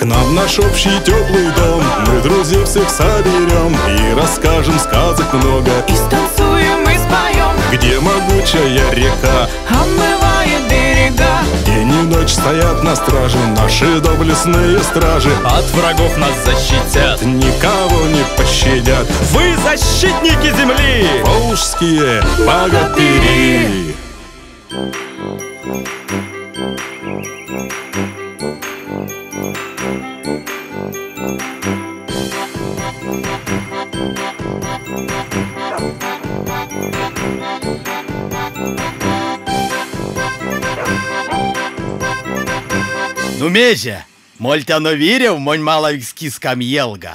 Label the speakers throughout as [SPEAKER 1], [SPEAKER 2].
[SPEAKER 1] К нам в наш общий теплый дом мы друзей всех соберем и расскажем сказок много.
[SPEAKER 2] И станцуем, и споем,
[SPEAKER 1] Где могучая река,
[SPEAKER 2] омывает берега.
[SPEAKER 1] День и ночь стоят на страже наши доблестные стражи.
[SPEAKER 3] От врагов нас защитят,
[SPEAKER 1] Никого не пощадят.
[SPEAKER 3] Вы защитники земли!
[SPEAKER 1] Волжские богатыри.
[SPEAKER 4] Ну мезе, мольтяно вирев монь малавикс кискам Елга.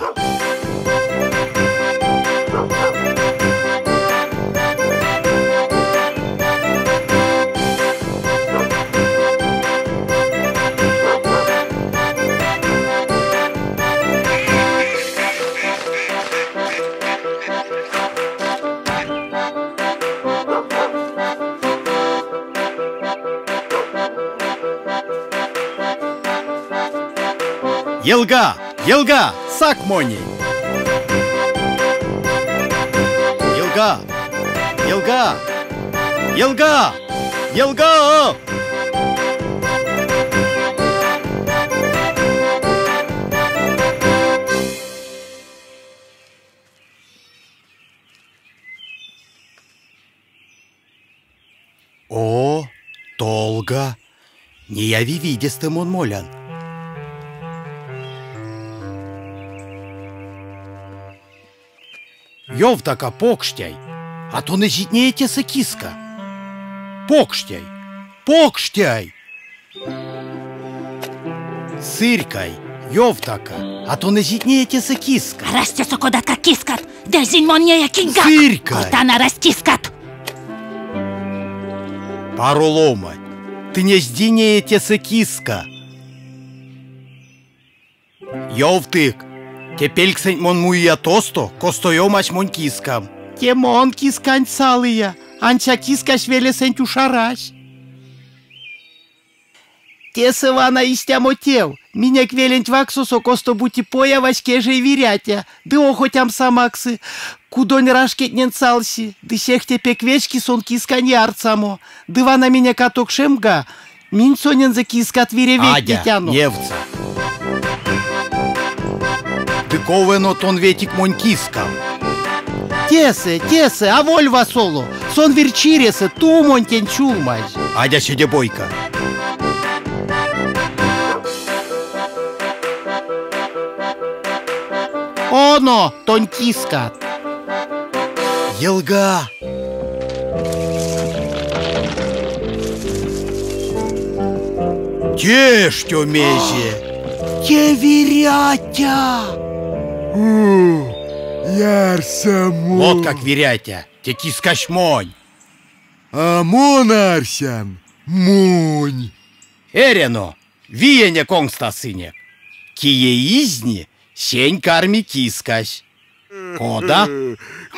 [SPEAKER 4] Елга, Елга, сак монень. Елга, Елга, Елга, Елга! О, толга! Неяви видестэ мон молян. Ёвтака покштяй, а то не житнеете киска. Покштяй, покштяй! Сырькай, ёвтака, а то не житнеете киска.
[SPEAKER 5] Арась тесэ кодаткак кискат, дезинь мон неия киньгак.
[SPEAKER 4] Сырькай!
[SPEAKER 5] Кортан арась кискат.
[SPEAKER 4] Паро ломать, тынь эзде нее тесэ киска. Ёвтык, те пельксэнть мон муия тосто, косто ёмась монь кискам. Те мон кисканть салыя, ансяк кискась велесэнть уш арась. Тесэ вана истямо тев. Минек веленть вакссо косто-бути появась кежей Вирятя, ды охотямс а максы. Кудонь рашкетнень салси, ды сехте пек вечки сон кискань ярсамо. Ды вана минек а токшемга, минь сонензэ кискат вирев Адя, ветнетяно. невтьса. Ды ков эно тон ветик монь кискам?
[SPEAKER 6] Тесэ, тесэ, аволь васоло. Сон вирь чиресэ, тумонтень сюлмазь.
[SPEAKER 4] Адя седе бойка.
[SPEAKER 6] Оно, тонь кискат.
[SPEAKER 4] Елга! Те эштё мезе?
[SPEAKER 6] Те Вирятя!
[SPEAKER 7] Ярсамо.
[SPEAKER 4] Лоткак, Вирятя, те кискась монь.
[SPEAKER 7] А мон арсян, монь.
[SPEAKER 4] Эрь эно, виенек онкстасынек. Кие изни, сень карми кискась. Кода?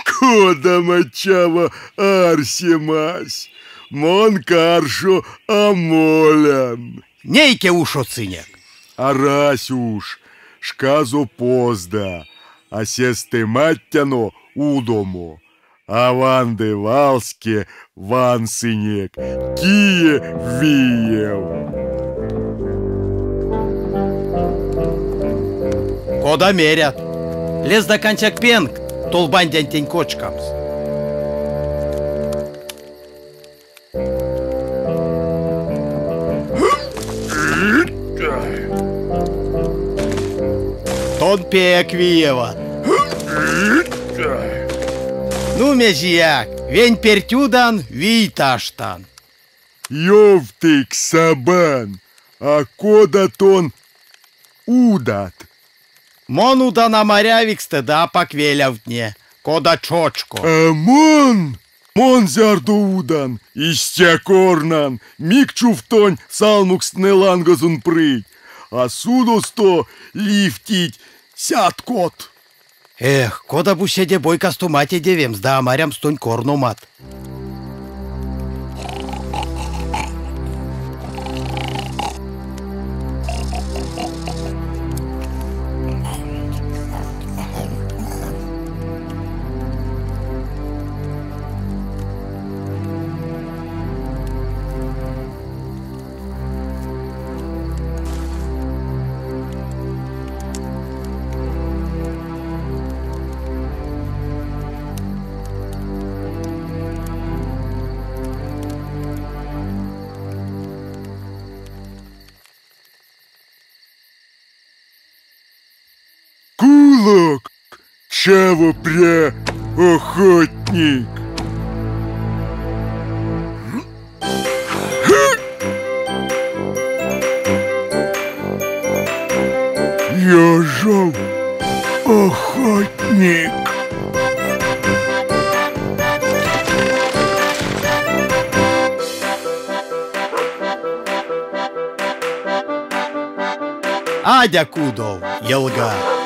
[SPEAKER 7] Кодамо чаво арсемась. Мон каршо а молян.
[SPEAKER 4] Нейке ушодсынек.
[SPEAKER 7] Арась уш, шказо позда, а сестэ мадтяно удомо. А ванды валске вансынек, кие виев.
[SPEAKER 4] Кода мерят. Лездак ансяк пенгть толбандянтень кочкамс. Тон пек виеват. Ну, мезеяк, вень перть удан, вий таштан.
[SPEAKER 7] Ёвтык, Сабан, а кода тон удат?
[SPEAKER 4] Мон удан амарявиксстэ ды апак велявтне, кода чочко.
[SPEAKER 7] А мон, мон зярдо удан, истя корнан, мик чувтонь салмукстнэ лангозон прыть, а судосто ливтить сяткот.
[SPEAKER 4] Эх, кода бу седе бойкасто матедевемс ды а марямс тонь корномат.
[SPEAKER 7] Чаво пря охотник. Ёжов охотник.
[SPEAKER 6] Адя кудов, ялга.